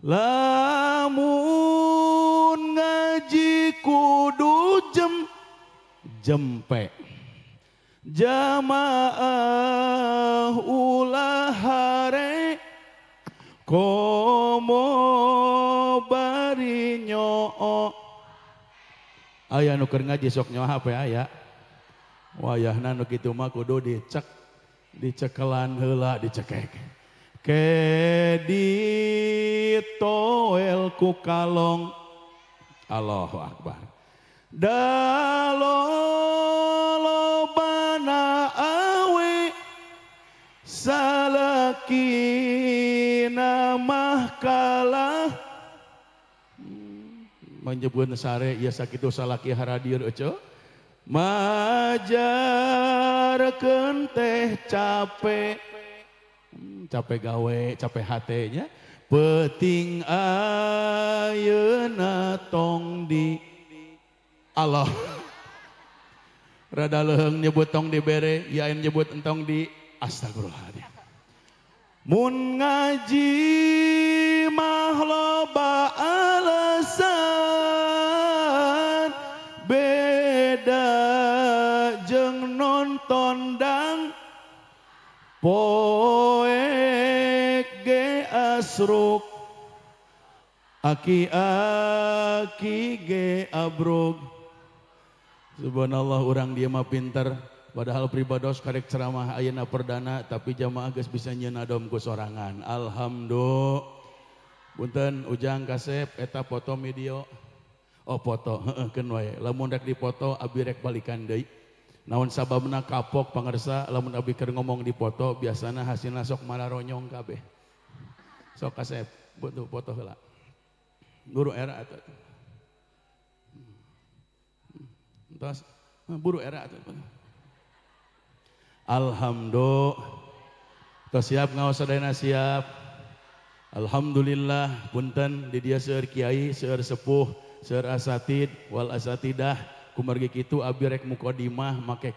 Lamun ngaji kudu jempe jamaah ulah hare komo bari nyoo. Aya nu keur ngaji sok nyoa HP aya. Wayahna nu kitu mah kudu dicek, dicekelan heula dicekek. Ke ditoel ku kalong. Allahu Akbar. Dalolobana awe salakina mah kalah. Menyebut sare ya sakitu salaki haradir ece. Majarkeun teh capek. Capek gawe, capek hatenya. Peting ayeuna tong di Allah. Rada leuheung nyebut tong dibere, ya nyebut entong di astagfirullahaladzim. Mun ngaji mah loba alasan, beda jeung nonton dang poek ge asruk, aki-aki ge abrug. Subhanallah, urang dia mah pinter, padahal pribados karek ceramah ayeuna perdana, tapi jamaah geus bisa nyieun adom ku sorangan. Alhamdulillah. Punten Ujang kasep eta foto video. Oh foto, heeh keun wae. Lamun rek dipoto abi rek balikan deui. Naon sababna kapok pangersa lamun abi keur ngomong di foto biasana hasilna sok mararonyong kabeh. Sok kasep butuh foto heula. Guru era atuh. Entos buru era atuh. Alhamdulillah. Tos siap ngaos sadayana siap. Alhamdulillah punten di dia seueur kiai, seueur sepuh, seueur asatid wal asatidah. Kumargi kitu abi rek mukadimah make